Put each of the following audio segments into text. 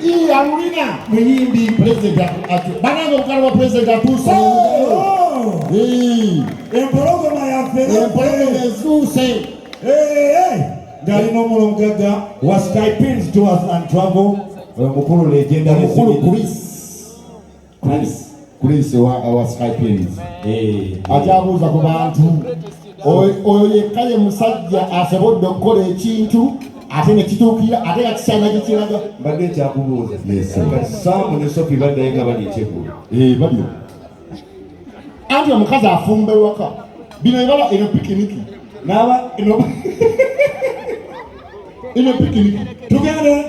Ii, alulina Muyimbi. President banange, obukala bwa president atuuse. Oh! Ii, Empologoma yaffe. Empologoma ezuuse. Ng'alina omulomugagga wa Skypins Tours and Travel, omukulu legendary. Omukulu Chris, Chris, Chris wa Skypins akyabuuza ku bantu. Oyo yekka ye musajja asobodde okukola ekintu ate ne kituukirira, ate nga kisaana gikiraga. Mbadde nkyakubuuza. Yes, sir. Kati Saamu ne Sofi baddayo nga bali ekyeggulo? Eh, balyo anti omukazi afumba ewaka, bino ebala eno pikiniki. N'aba Eno pikiniki. Tugende.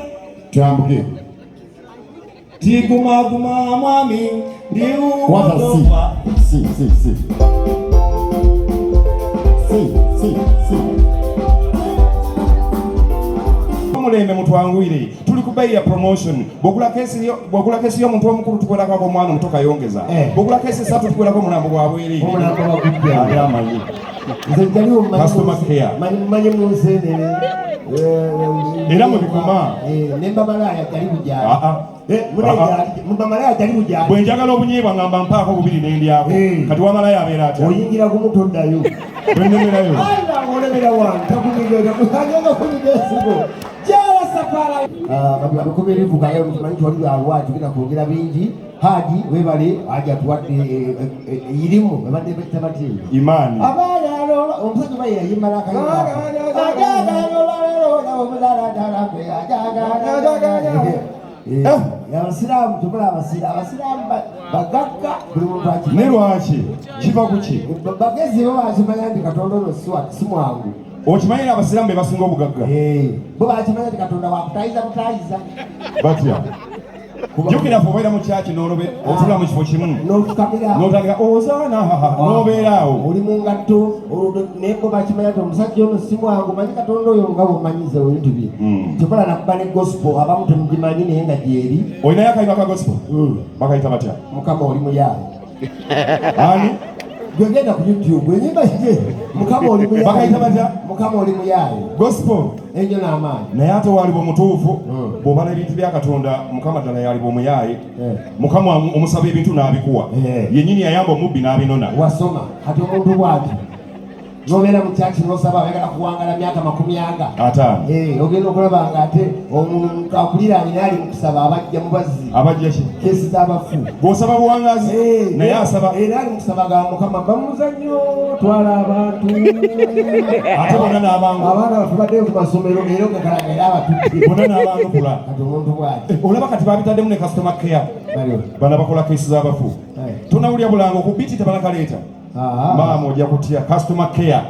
Twambuke. Tigumaguma mwami. Kwata si si si si si si si. Omulembe mutwanguyire, tuli ku bbeeyi ya promotion. Bw'ogula keesi y'omuntu omukulu, tukolako ak'omwana omuto kayongeza. Bw'ogula keesi esatu, tukolako omulambo gwa bwereere. Omulambo bagujja. Ate amanyi Nze njaliwo. Customer care. Manyi mu nsenene. Era mwe bikoma. Nembamalaaya jali bugyali. Ah, ah. Mubamalaya jali bugyali. Bwe njagala obunyeebwa, ngamba mpaako bubiri nendyako. Kati wamalaya abeera atya? Oyingira gumu toddayo. Bwe nnemerayo. Olemera wange takunyiga kunyiga ensigo gyala safara abikumi ebivuga tumanyi nti wali alwa tugenda kwogera bingi. Haji webale, haji atuwadde irimu ebadde tabati. Imaani. Abaana omusajja oba yeyimala akayimba. Abasiraamu tubula abasiraamu bagagga, buli muntu akimanyi. Ne lwaki kiva ku ki? Bagezi bo bakimanya nti Katonda ono si mwangu. Okimanyi era abasiraamu be basinga obugagga. Bo bakimanya nti Katonda wakutayiza butayiza. Batya? Jjukira fe obeera mu kyaki n'olobe otula mu kifo kimu n'ofukamira n'otandika ozaana haha n'obeera awo. Oli mu ngatto olwo, naye bo bakimanya nti omusajja ono si mwangu. Manyi Katonda oyo nga bwomanyiza ebintu bye. Tekola nakuba ne gospel, abamu temugimanyi naye nga gyeri. Olinayo akayimba ka gospel? Bakayita batya? Mukama oli muyaaye. Ani? Gwegenda ku YouTube, enyimba ye Mukama oli muyaaye. Bakayita batya? Mukama oli muyaaye. Gospel. Enyo n'amaanyi. Naye ate waaliba omutuufu, bw'obala ebintu bya Katonda, Mukama ddala yaliba omuyaaye. Mukama omusaba ebintu n'abikuwa. Yennyini yayamba omubbi n'abinona. Wasoma kati omuntu bwati nobeera mu kyaki nosaba oyagala kuwangala myaka makumi aga 50. Ogenda okulaba nga ate omuntu akuliraanye naye ali mu kusaba, abajja mubazzi. Abajja ki? Keesi z'abafu. Bw'osaba buwangazi, naye asaba. Era ali mu kusaba ga Mukama bamuza nnyo, twala abantu. Ate bonna n'abangu. Abaana baffe baddeyo ku masomero, era ogakalaga era abatudde. Bonna n'abanukula. Kati omuntu bwati. Olaba kati babitaddemu ne customer care. Baliwo. Bano bakola keesi z'abafu. Tonawulira bulango ku biti tebanakaleeta? Maama ojja kutya, customer care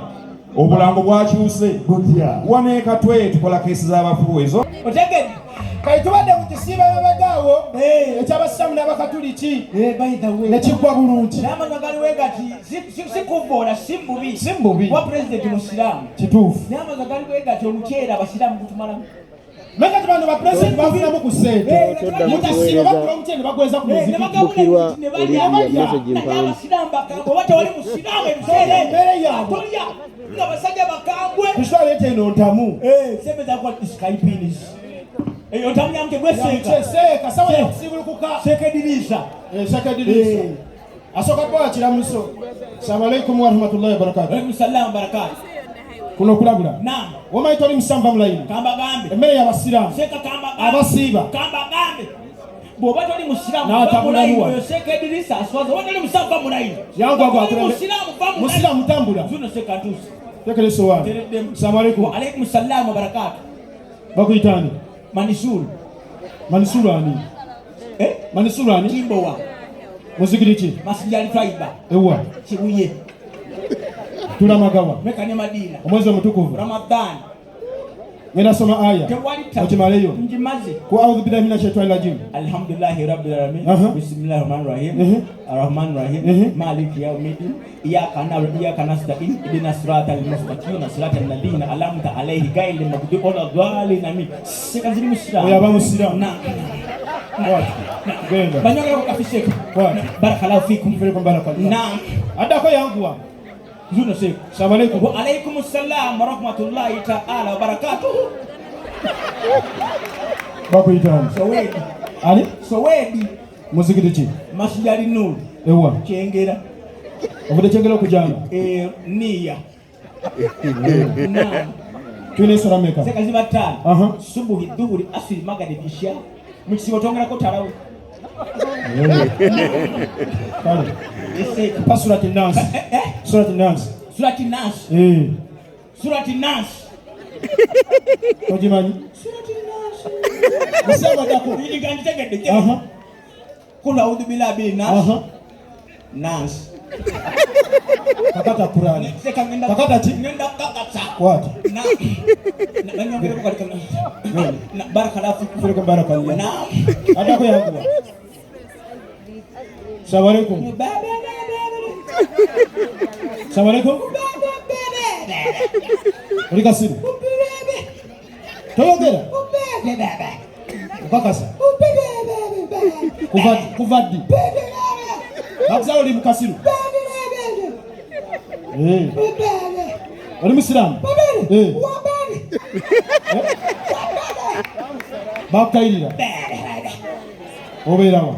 obulango bwakyuse. Butya? Waneekatwe tukola keesi z'abafu ezo. Otegedde? Kati tubadde mu kisiiba mabegaawo ekyabasiraamu n'abakatuliki By the way, ne kiggwa bulungi. N'amanywa galiwe gati si kuvoola, si mubi. Si mubi. Wa pulezidenti musiraamu. Kituufu. N'amanywa galiwe gati omuceere abasiraamu gutumalamu. Naye kati bano bapulezidenti bafunamu ku ssente mutasiiba, bakula omuceere ne bagweza ku muzikiti. Bukirwa Olivia, message mpanvu. Abasiraamu bakambwe, oba tewali musiraamu ebiseera Embeere yaabwe. Tolya nga basajja bakambwe. Kuswala eno ntamu. Sembe zakuwa skypins eyo ntamu yamu tegweseeka. Seeka sawa yakusibulukuka. Seeka ediriisa. Seeka ediriisa. Asooka kukola kiramuso. Salamu alaikum warahmatullahi wabarakatu. Alaikum salamu barakatu. Kuno kulabula. Naam. Omanyi toli musanva mulayini. Kambagambe. Emmere y'abasiraamu. Seeka kambagambe. Abasiiba. Kambagambe, bw'oba toli musiraamu N'atabulamu wano. oyo seeka ediriisa aswaza. Oba toli musiraamu, va mulayini. Yangu agwa. Toli musiraamu, va mulayini. Musiraamu tambula. Zuno seeka ntuuse. Tekera esowaani. Tereddemu. Salamu alaikum. Alaikum salamu wabarakatu. Bakuyita ani? Manisuru. Manisuru ani? Eh? Manisuru ani? Kimbowa. Muzikiri ki? Masijali Twaiba. Ewa? Kibuye. Tulamagawa? Meka ne Madina. Omwezi omutukuvu. Ramadan. Ngenda soma aya. Tewali ta. Okimaleyo. Njimaze. Ku audhu billahi minash shaitani rajim. Alhamdulillahi rabbil alamin. Bismillahir rahmanir rahim. Arrahmanir rahim. Maliki yawmiddin. Iyyaka na'budu wa iyyaka nasta'in. Ihdinas siratal mustaqim. Siratal ladzina an'amta alaihim ghairil maghdubi waladdallin. Amin. Seka ziri musiraamu. Oyo aba musiraamu. Na. Bw'atyo. Genda. Banyagala ku kafi seka. Bw'atyo. Barakallahu fikum. Fikum barakallah. Naam. Addako yanguwa. Zuno seka. Salamu alaikum. Wa alaikum salam wa rahmatullahi ta'ala wa barakatuhu. Bakuyita Sowedi. Ani? Sowedi. Muzikiti ki? Masjid Nur. Ewa. Kyengera. Ovudde Kyengera okujanga? Niya. Tulina eswala mmeka? Seka ziba ttaano. Subuhi, dhuhuri, asiri, magaribi, isha. Mu kisibo twongerako talawe. Kale. Pa surati Nas. Surati Nas. Surati Nas. Surati Nas. Togimanyi? Surati Nas. Musabadako. Ngitegedde. Kul a'udhu billahi bin nas. Nas. Kakata Kurani. Kakata ki? Ngenda kakata. Kwata. Na. Na na barakallahu fikum. Fikum barakallahu. Na. Adako yanguwa. Assalamu alaikum. Assalamu alaikum. Oli kasiru. Toyogera. Okakasa. Kuva ddi? Bakuzaala oli mukasiru. Oli musiraamu? Bakutayirira. Obeerawa?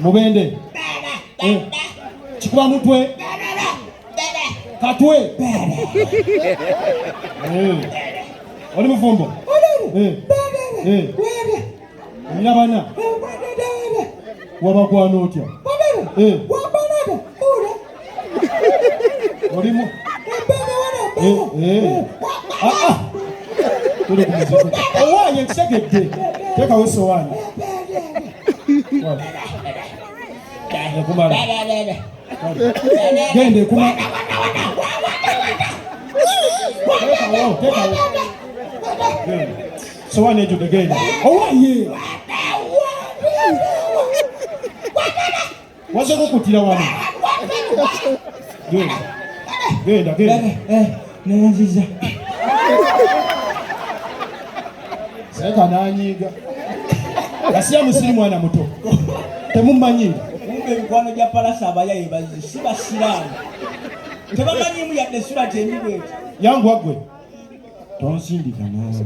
Mubende. Kikuba mutwe. Katwe. Oli mufumbo? Olina bana? Wabakwana otya? Olimu? Tuli ku muzikiti. Owaanye nkitegedde. Teekawo essowaani. Ekumala. Genda ekuma. Teekawo, teekawo. Genda. Sowaani ejjudde genda. Owaanye! Wazze kukutira wano. Genda. Genda, genda. Neyanziza. Seka n'anyiiga. Yasiya musiri mwana muto. Temumanyi. Kumbe emikwano gya Palasa abayaye bazze si basiraamu. Tebamanyiimu yadde surati emu bw'eti. Yanguwa ggwe. Tonsindika naawe.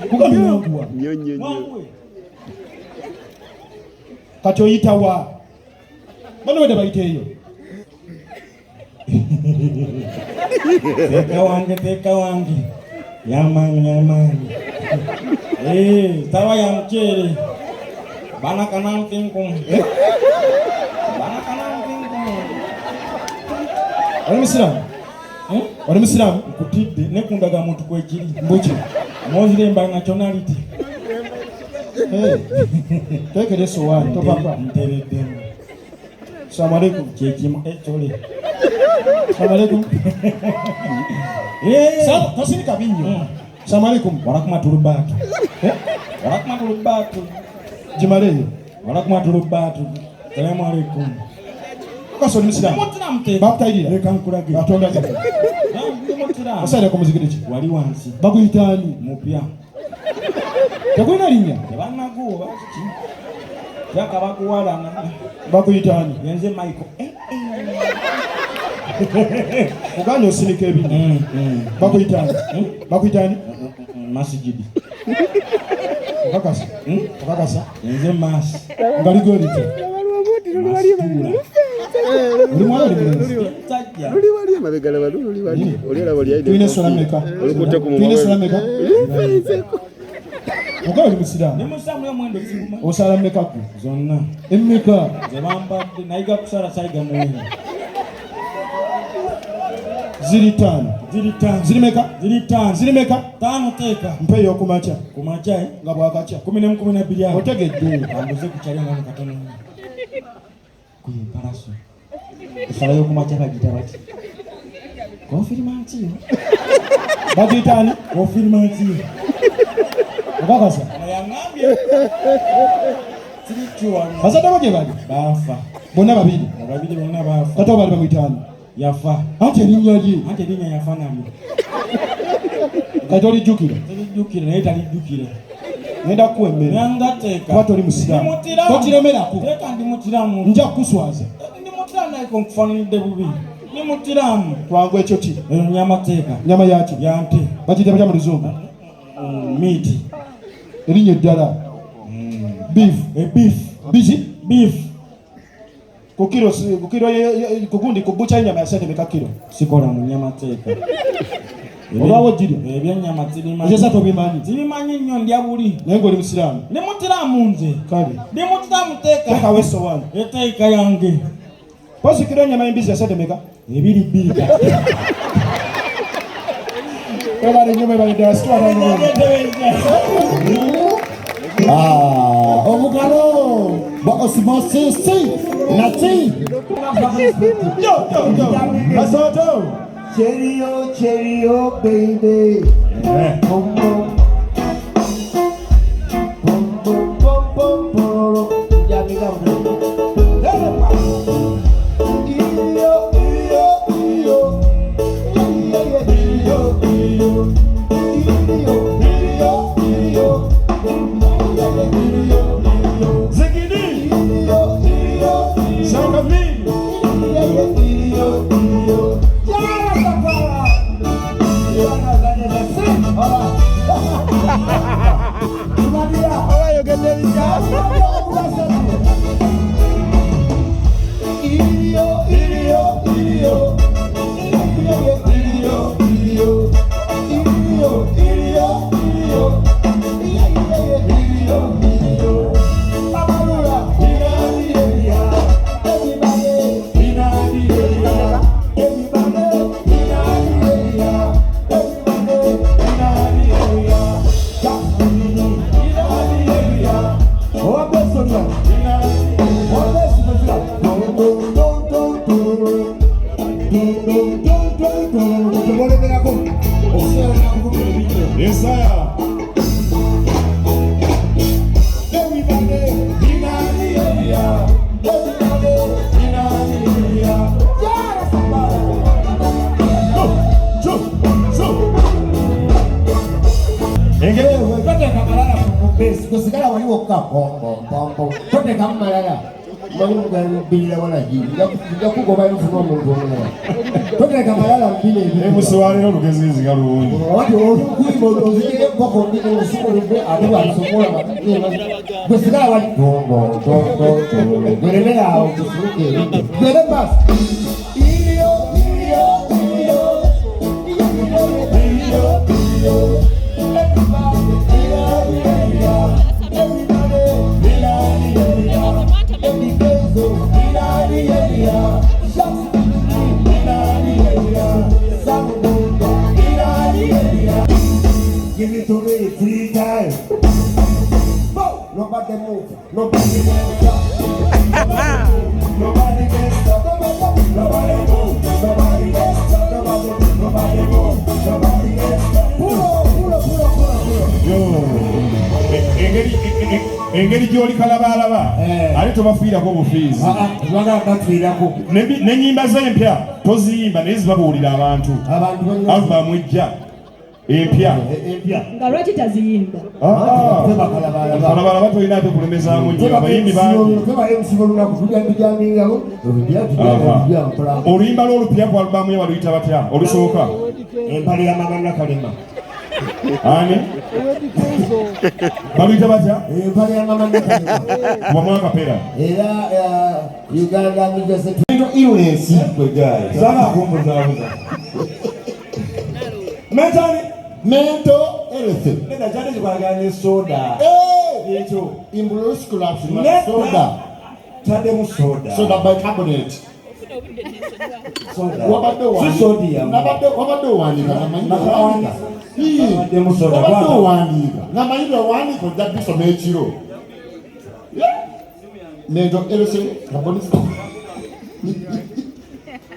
Kugambye yanguwa. Mwanguwe. Kati oyita wa? Bano wedde bayita eyo. Teeka wange, teeka wange. Yamaanyi, yamaanyi. Tawa ya mchere. Bana kanamtinkum. Bana kanamtinkum. Oli musiraamu? Oli musiraamu? Nkutidde ne ku ndagamuntu kwekiri. Mbuki? Muslim by nationality. Teekera essowaani topapa. Ntereddemu. Assalamu alaikum. Kyekimu etole. Assalamu alaikum. Tosirika binnyo. Assalamu alaikum. Warakumatulubatu. Warakumatulubatu. Gimaleyo. Warakumatulubatu. Assalamu alaikum. Okasa oli musiraamu? Bakutayirira? Leka nkulage. Katonda gye. Osalira ku muzikiti ki? Wali wansi. Bakuyita ani? Mupya. Tekulina linnya? Tebannaguwa ki? Kyaka bakuwalana. Bakuyita ani? Yenze Michael. Uganda osinika ebinnya. Bakuyita ani? Bakuyita ani? Masijidi. Okakasa? Okakasa? Yenze Masi. Nga ligwe litya? Oli mwana oli mulenzi? Luli wali emabega laba luli wali. Oli olaba oli Tulina eswala mmeka? Olukutte ku Tulina eswala mmeka? Oga oli musiraamu? Ndi musiraamu omuwendo sigumanyi. Osala mmeka ggwe? Zonna. Emmeka? Ze bampadde nayiga kusala sayiga muwendo. Ziri ttaano. Ziri ttaano. Ziri meka? Ziri ttaano. Ziri meka? Ttaano teeka. Mpa ey'okumakya. Ku makya Nga bwakakya. 11 12 awo. Otegedde. Ambuze ku kyali nga katono nnyo. Kuye Palaso. Essala y'okumakya bagiyita bati? Konfirimansiyo. Bagiyita ani? Konfirimansiyo. Okakasa? Ono yaŋŋambye. Siri wano. Bazadde bo gye bali? Baafa. Bonna babiri? Babiri bonna baafa. Taata wo baali bamuyita ani? Yafa. Anti erinnya lye. Anti erinnya yafa nalyo. Kati olijjukira? Sirijjukira naye talijjukira. Ngenda kukuwa emmere. Nangateeka. Kuba toli musiraamu. Tokiremerako. Teeka ndi mutiramu. Nja kukuswaza. Ndi mutiramu naye nkufaananidde bubi. Ni mutiramu. Twangu ekyo ki? Nyama teeka. Nyama yaki? Ya nte. Bagiyita batya mu luzungu? Meat. Erinnya eddala. Beef. Beef. Biki? Beef. Ku kiro ku kiro ku gundi ku butcher y'ennyama ya sente meka kiro? Sikola mu nyama teeka. Olwawo girya? Ebyennyama sibimanyi. Ekyesa tobimanyi? Sibimanyi nnyo, ndya buli. Naye ng'oli musiraamu? Ndi mutiramu nze. Kale. Ndi mutiramu teeka. Teekawo essowaani. Eteeka yange. Pozi kiro y'ennyama y'embizi ya sente meka? 2 2 kati. Webale nnyo, mwebale ddala, situwala nnyo. Ah, obugalo bwa osmosis nati. Yo, yo, yo. Masoto. Cheerio, cheerio, baby. Pom, pom. Pom, pom, pom, pom, pom. Njamiga mno. Iyo, iyo, iyo. Iyo, iyo, iyo. Iyo, iyo, iyo. Iyo, iyo. Zigidi. Iyo, iyo, iyo. Shaka mbili. Iyo, iyo, iyo. Jara safara. Iyo, iyo, iyo. Iyo, iyo, iyo. Iyo, iyo, iyo. Iyo, iyo. Amalula. Everybody. Everybody. Everybody. Yesaya. Everybody, everybody, Jara Sambara. Go, go, go. Engeri Toteeka malala ku bass, kusigala wali wokka pompompo, toteekamu malala. Manyi mugambirira walagi nja kugobayo nfuna omuntu omulala. Toteeka malala mubino ebyo. Emusi waleero olugezi nga lungi. Wati oli mukuyimba ozigire enkoko mbi olusikolodde ate bwabisobola gwe sigala wali tongo gweremera awo gusuluke ebidde gwere maaso. Iyo, iyo, iyo, iyo, iyo, iyo. Everybody, yeah, yeah, everybody, yeah, yeah, every Benzo, yeah, yeah, Shots, yeah, yeah, Samubunda, yeah, yeah. Give it to me three times. Bo! Nobody move, nobody can stop. Nobody can stop. Nobody move, nobody can stop. Nobody, nobody move, nobody can stop. Pull up, pull up, pull up, pull up, pull up. Yo. Engeri gy'oli kalabaalaba ate tobafiirako bufiizi. Bagamba batwirako. N'ennyimba ze empya toziyimba naye zibabuulira abantu. Abantu balina Alubamu ejja empya. Empya. Nga lwaki taziyimba? Ffe bakalabalaba. Kalabalaba tolina ate kulemezaamu nnyo abayimbi bangi. Ffe MC b'olunaku tulya tujamingawo tulya tulya mpola. Oluyimba lw'olupya ku alubamu ye baluyita batya olusooka? Empale ya mama Nakalema. Ani baluyita batya? Empale ya mama Nakalema. Kubamu akapera. Era Uganda Media Center. Mental illness. Gwe guy. Saagala kumbuzaabuza. Mentally. Mental health. Nedda kyali kikwatagana ne soda. Eh! Ekyo. Imbulosculapse Nedda. soda. Taddemu soda. Soda bicarbonate. Soda. Wabadde Si owandiika. sodium. Wabadde owandiika namanyi owandiika. Baddemu soda. Wabadde owandiika. Namanyi owandiika ojja bisoma ekiro. Yeah. Mental health carbonate.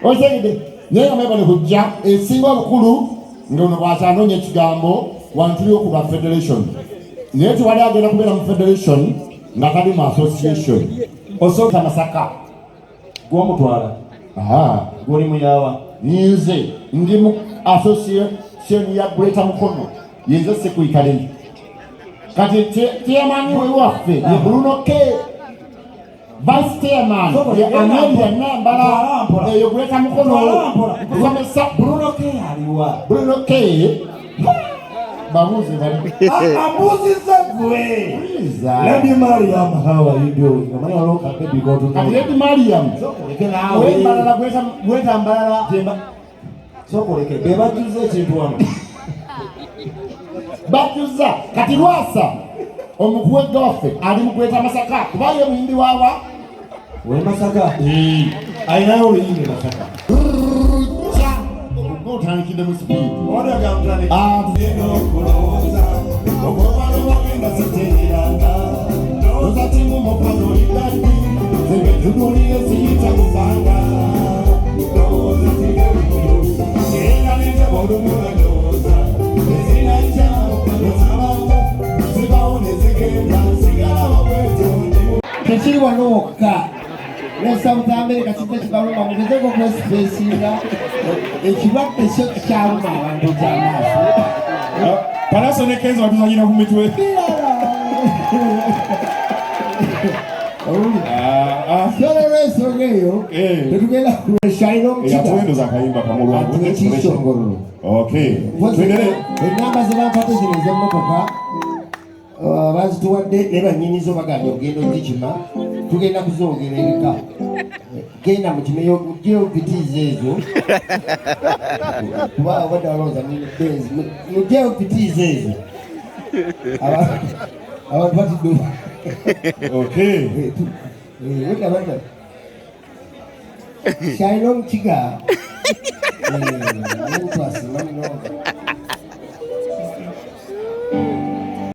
Otegedde naye nga mwebale kujja esinga obukulu nga ono bw'akyanoonya ekigambo wano tuliwo ku lwa federation, naye tewali agenda kubeera mu federation nga tali mu association. Osooka Masaka. Gw'omutwala. Aha. Gw'oli muyawa. Nze ndi mu association ya Greater Mukono, yenze sekuikale. Kati chairman we waffe ye Bruno K. Vice chairman ye Amelia Nambala eyo Greater Mukono kusomesa. Bruno K aliwa? Bruno K babuuze bali. Ambuuzizza gwe. Lady Mariam, how are you doing? Omanyi waliwo ka baby k'otunuulira. Kati Lady Mariam Oleke naawe. Ow'embalala Greater Mbarara. Sooka oleke be bajjuza ekintu wano. Bajjuza kati Lwasa omukuwegga waffe ali mu Greater Masaka kuba ye muyimbi wawa we Masaka alinayo oluyimba e Masaka. Otandikidde mu sipiidi. Tekiri wano wokka, ne South America kijja kibaluma. Mugezeko okwesipeesinga, ekirwadde kyo kikyaluma abantu kyamaaso. Palaso ne Kenzo batuzanyira ku mitwe. Kyona olw'ensonga eyo tetugenda kulweshalina omukiga. Yatuwendoza akayimba kamulwangu. Ekisongololo. Okay. Tuendelee. Enamba ze bampadde zino ez'emmotoka bazituwadde ne bannyinizo bagambye ogenda ogikima, tugenda kuzoogera ebika. Genda mukimeyo mugyeyo pitiizi ezo, kuba obadde walowooza nini benzi. Mugyeyo pitiizi ezo, abantu batidde. Okay. Wedda badda kyalina omukiga. Omuntu asima nnyo.